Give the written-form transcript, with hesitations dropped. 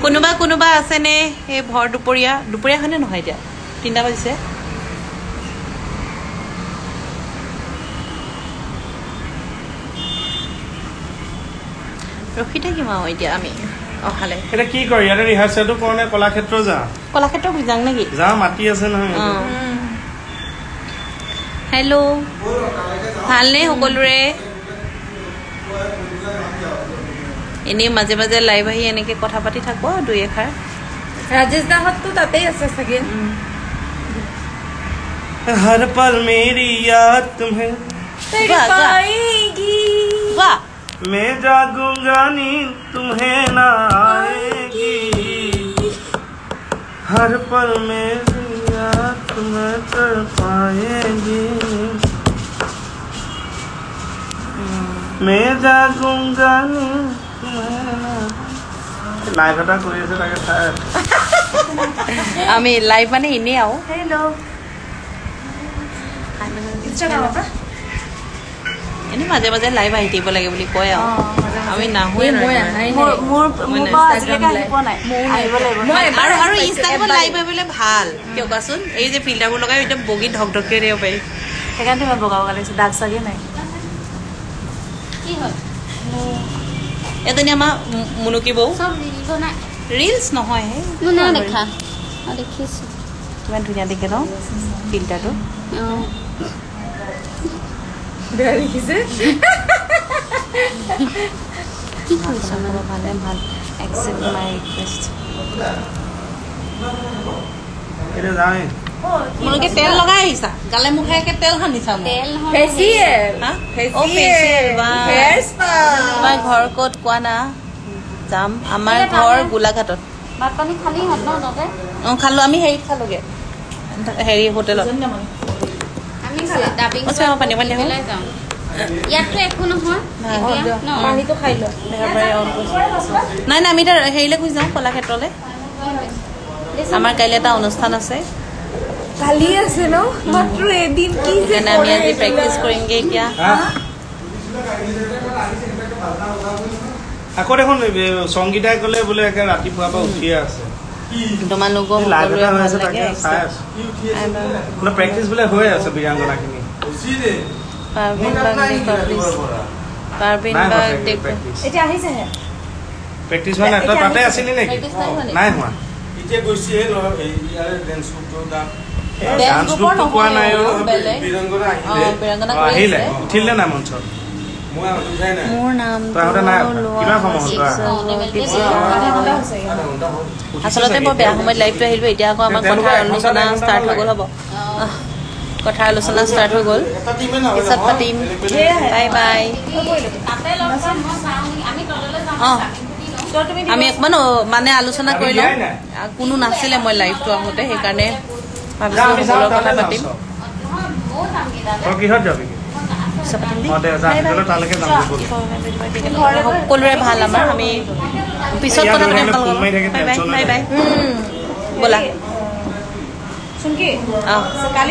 কোনোবা কোনোবা আছেনে এই ভৰ দুপৰীয়া? দুপৰীয়া হয়নে নহয়? এতিয়া 3টা বাজিছে। ৰখি থাকিম আৰু এতিয়া আমি অহালে। এতিয়া কি কৰে ইয়াতে ৰিহাৰ্চেলটো কৰোঁ নে কলাক্ষেত্ৰ যাওঁ? কলাক্ষেত্ৰ যাওঁ নেকি? যাওঁ, মাতি আছে নহয়। হেল্ল', ভালনে সকলোৰে? এনেই মাজে মাজে লাইভ আহি এনেকে কথা পাতি থাকো আৰু দুই এষাৰ। ৰাজেশ দাহঁততো তাতেই আছে চাগে। हर पल मेरी याद तुम्हें तड़पाएगी, वाह, मैं जागूंगा नींद तुम्हें ना आएगी, हर पल मेरी याद तुम्हें तड़पाएगी, मैं जागूंगा नींद तुम्हें ना। লাইভ এটা কৰি আছে তাকে চাই আমি লাইভ মানে এনেই আৰু। হেল্ল', এনেই মাজে মাজে লাইভ আহি থাকিব লাগে বুলি কয় আৰু আমি নাহোৱে। আৰু ইনষ্টাগ্ৰামত লাইভ আহিবলৈ ভাল কিয় কোৱাচোন? এই যে ফিল্টাৰবোৰ লগাই একদম বগী ঢকঢকিয়াই দিব পাৰি। সেইকাৰণে মই বগা বগা লাগিছে, দাগ চাগে নাই। এজনী আমাৰ মুনুকী বৌ, ৰিলচ নহয় দেখিছো কিমান ধুনীয়া দেখে ন ফিল্টাৰটো। বেয়া দেখিছে। কি কৰিছ মানে? ভালে ভাল। Accept my request. মুনুকে তেল লগাই আহিছা, গালে মুখে একে তেল সানিছা। তোমাৰ ঘৰ ক'ত কোৱা না? যাম। আমাৰ ঘৰ গোলাঘাটত। অঁ খালো আমি, হেৰিত খালোগে, হেৰি হোটেলত। পানী পানী নাই নাই, আমি এতিয়া হেৰিলৈ গুচি যাওঁ, কলাক্ষেত্ৰলৈ। আমাৰ কাইলৈ এটা অনুষ্ঠান আছে। কালি আছে ন? মাত্ৰ এদিন কি যে আমি আজি প্ৰেক্টিচ কৰিমগে এতিয়া। আকৌ দেখোন সংগীতাই ক'লে বোলে একে ৰাতিপুৱাৰ পৰা উঠিয়ে আছে। তোমালোকৰ সকলোৰে ভাল লাগে। প্ৰেক্টিচ বোলে হৈ আছে বীৰাংগনাখিনি। প্ৰেক্টিচ হোৱা নাই? তই তাতে আছিলি নেকি? নাই হোৱা। এতিয়া গৈছেহে ইয়াৰে ডেন্স গ্ৰুপটো তাত। ডান্স গ্ৰুপটো কোৱা নাই, বীৰাংগনা আহিলে। উঠিলে নাই মঞ্চত? মোৰ নাম আচলতে বৰ বেয়া সময়ত লাইভটো আহিলো। এতিয়া আকৌ আমাৰ কথাৰ আলোচনা ষ্টাৰ্ট হৈ গ'ল। হ'ব, কথাৰ আলোচনা ষ্টাৰ্ট হৈ গ'ল, পিছত পাতিম। Bye bye. অঁ আমি অকণমান মানে আলোচনা কৰি লওঁ। কোনো নাছিলে মই লাইভটো আহোঁতে, সেইকাৰণে ভাবিছোঁ সকলোৰে কথা পাতিম। সকলোৰে ভাল আমাৰ। আমি পিছত কথা পাতিম। Bye bye, bye bye. ব'লা। কালি।